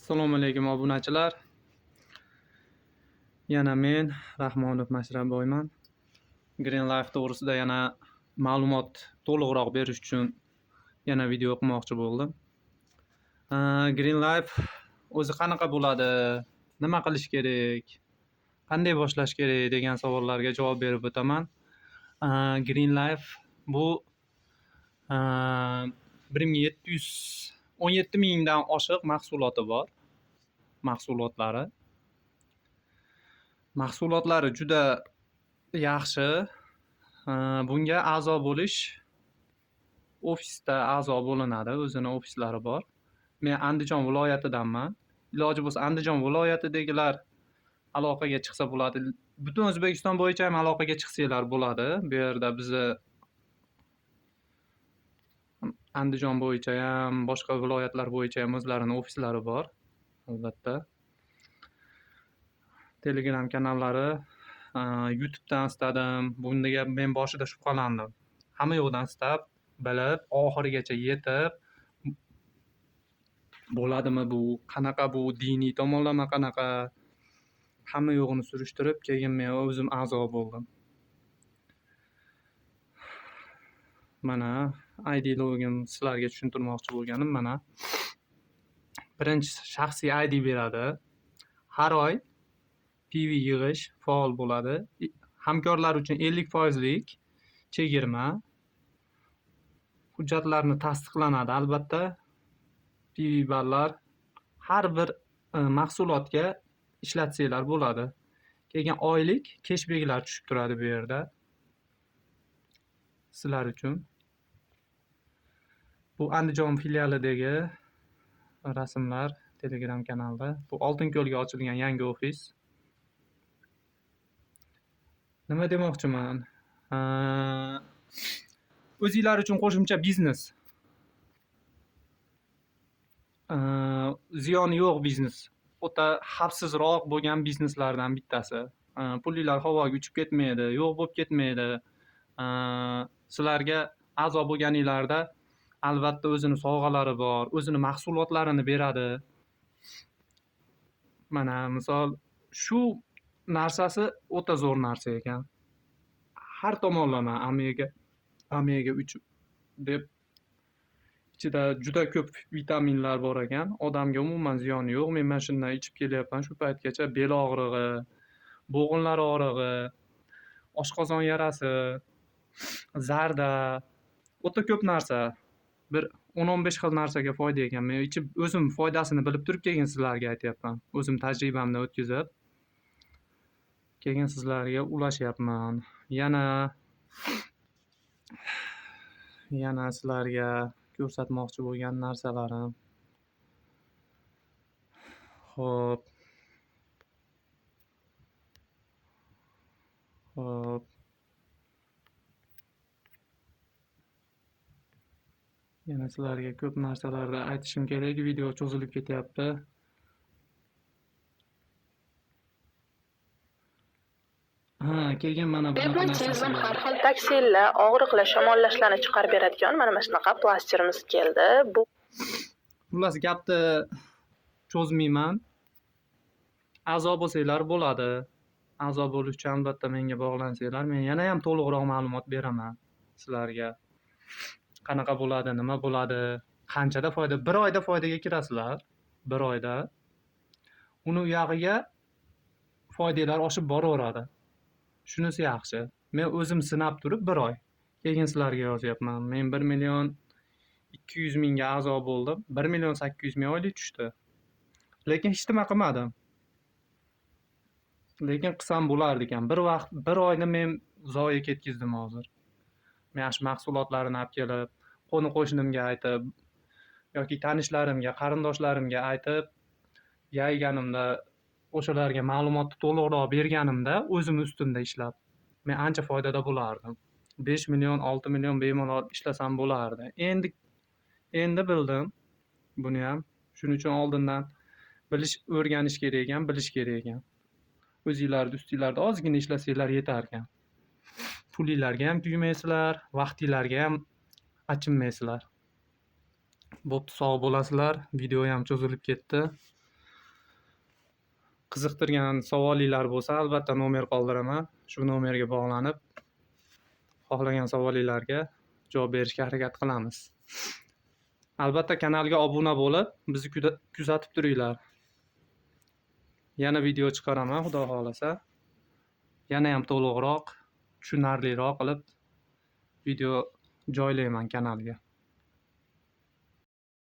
Assalomu alaykum obunachilar. Yana men Rahmonov Mashrabboyman. Green Life to'g'risida yana ma'lumot to'liqroq berish uchun yana video qilmoqchi bo'ldim. Green Life o'zi qanaqa bo'ladi? Nima qilish kerak? Qanday boshlash kerak degan savollarga javob berib o'taman. Green Life bu 1717 mingdan oshiq mahsuloti bor. Mahsulotlari juda yaxshi. Bunga a'zo bo'lish, ofisda a'zo bo'linadi, o'zini ofislari bor. Men Andijon viloyatidanman. Iloji bo'lsa Andijon viloyatidagilar aloqaga chiqsa bo'ladi. Butun O'zbekiston bo'yicha ham aloqaga chiqsanglar bo'ladi. Bu yerda bizni Andijon bo'yicha ham, boshqa viloyatlar bo'yicha ham o'zlarini ofislari bor, albatta. Telegram kanallari, YouTube'dan istadim. Bunga men boshida shubhalandim. Hamma yoqdan istab, bilib, oxirigacha yetib, bo'ladimi bu, qanaqa bu, diniy tomonlama qanaqa, hamma yo'g'ini surishtirib, keyin men o'zim a'zo bo'ldim. Mana ID logim sizlarga tushuntirmoqchi bo'lganim mana. Birinchi shaxsiy ID beradi. Har oy PV yig'ish faol bo'ladi. Hamkorlar uchun 50%lik chegirma. Hujjatlarni tasdiqlanadi albatta. PV ballar har bir mahsulotga ishlatsanglar bo'ladi. Keyin oylik keshbeklar tushib turadi bu yerda. Sizlar uchun. Bu Andijon filialidagi rasmlar Telegram kanalida. Bu Oltinko'lga ochilgan yangi ofis. Nima demoqchiman? O'zinglar uchun qo'shimcha biznes. Ziyoni yo'q biznes. O'ta xavfsizroq bo'lgan bizneslardan bittasi. Pulinglar havoga uchib ketmaydi, yo'q bo'lib ketmaydi. Sizlarga a'zo bo'lganinglarda albatta o'zini sovg'alari bor, o'zini mahsulotlarini beradi. Mana misol shu narsasi o'ta zo'r narsa ekan. Har tomonlama omega 3 deb ichida juda ko'p vitaminlar bor ekan. Odamga umuman ziyoni yo'q. Men mana shundan ichib kelyapman shu paytgacha. Bel og'rig'i, bo'g'inlar og'rig'i, oshqozon yarasi, zarda, o'ta ko'p narsa. Bir 10-15 xil narsaga foyda ekan. Men ichib o'zim foydasini bilib turib keyin sizlarga aytyapman. O'zim tajribamdan o'tkazib keyin sizlarga ulashyapman. Yana sizlarga ko'rsatmoqchi bo'lgan narsalarim. Xo'p. Xo'p. Yana sizlarga ko'p narsalarni aytishim kerak, video cho'zilib ketyapti. Ha, keyin mana bunaqa narsasi bor. Har xil toksinlar, og'riqlar, shamollashlarni chiqarib beradigan mana shunaqa plasterimiz keldi. Bu xullas gapni cho'zmayman. A'zo bo'lsanglar bo'ladi. A'zo bo'lish uchun albatta menga bog'lansanglar, men yana ham to'liqroq ma'lumot beraman sizlarga. Qanaqa bo'ladi, nima bo'ladi, qanchada foyda, bir oyda foydaga kirasizlar, bir oyda. Uni uyog'iga foydalar oshib boraveradi. Shunisi yaxshi. Men o'zim sinab turib bir oy, keyin sizlarga yozyapman. Men 1 200 000ga a'zo bo'ldim. 1 800 000 oylik tushdi. Lekin hech nima qilmadim. Lekin qilsam bo'lardi ekan. Bir vaqt, bir oyni men zoye ketkizdim hozir. Men shu mahsulotlarini olib kelib, qo'ni-qo'shnimga aytib yoki tanishlarimga, qarindoshlarimga aytib yayganimda, o'shalarga ma'lumotni to'liqroq berganimda, o'zim ustimda ishlab, men ancha foydada bo'lardim. 5 million, 6 million bemalol ishlasam bo'lardi. Endi bildim buni ham. Shuning uchun oldindan bilish, o'rganish kerak ekan, bilish kerak ekan. O'zinglarni ustinglarda ozgina ishlasanglar yetar ekan. Pulinglarga ham kuymaysizlar, vaqtinglarga ham achinmaysizlar. Bo'pti, sog' bo'lasizlar. Video ham cho'zilib ketdi. Qiziqtirgan savolinglar bo'lsa, albatta nomer qoldiraman. Shu nomerga bog'lanib, xohlagan savolinglarga javob berishga harakat qilamiz. Albatta kanalga obuna bo'lib, bizni kuzatib turinglar. Yana video chiqaraman, Xudo xohlasa. Yana ham to'liqroq, tushunarliroq qilib video joylayman kanalga.